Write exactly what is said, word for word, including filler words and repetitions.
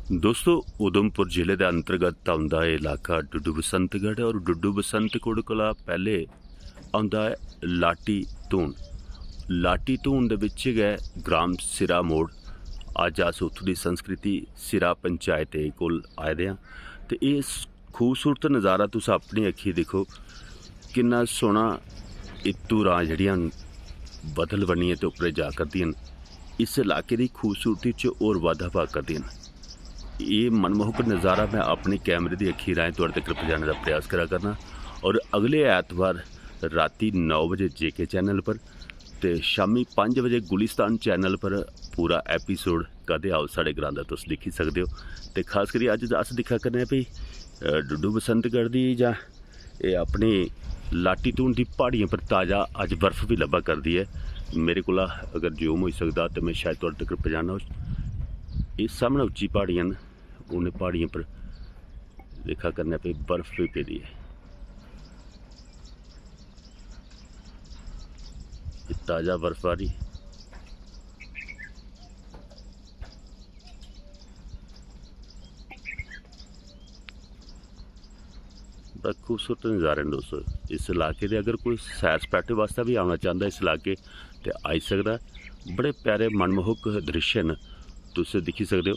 दोस्तो, उधमपुर जिले दे अंतर्गत औंदा एह् इलाका डुड्डू बसंतगढ़, और डुड्डू बसंतगढ़ कोला पैह्ले औंदा ऐ लाटी धून। लाटी धून दे बिच गै ग्राम सिरा मोड़। अज्ज अस उत्थूं दी संस्कृति सिरा पंचायत दे कोल आए दे आं, ते एह् स-, खूबसूरत नज़ारा तुस अपनी अक्खीं दिक्खो, किन्ना सोह्ना। इत्तू रां जेह्ड़ियां न, बदल बनियै ते उप्परै जा करदियां न। इस इलाके दी खूबसूरती च होर बाद्धा पा करदियां न। एह् मनमोहक नज़ारा में अपने कैमरे दी अक्खीं राहें थुआढ़े तगर पजाने दा प्रयास करा करना। और अगले ऐतवार रातीं नौ बजे जे के चैनल पर ते शामीं पंज बजे गुलिस्तान चैनल पर पूरा एपिसोड कदें आओ साढ़े ग्रां दा तुस दिक्खी सकदे ओ। ते खास करियै अज्ज अस दिक्खा करने आं भई, अ, डुड्डू बसंतगढ़ दी जां एह् अपनी लाटी धून दी प्हाड़ियें पर ताज़ा अज्ज बर्फ बी लब्भा करदी ऐ। मेरे कोला अगर जूम होई सकदा ते में शायद थुआढ़े तगर पजाना। एह् सामनै उच्ची प्हाड़ियां न, उ'नें प्हाड़ियें पर दिक्खा करने पे बर्फ बी पेदी ऐ। एह् ताज़ा बर्फबारी। बड़ा खूबसूरत नज़ारे न दोस्तो इस इलाके दे। अगर कोई सैर सपाटे वास्तै बी औना चांह्दा इस इलाके, ते आई सकदा ऐ। बड़े प्यारे मनमोहक दृश्य न, तुस दिक्खी सकदे ओ।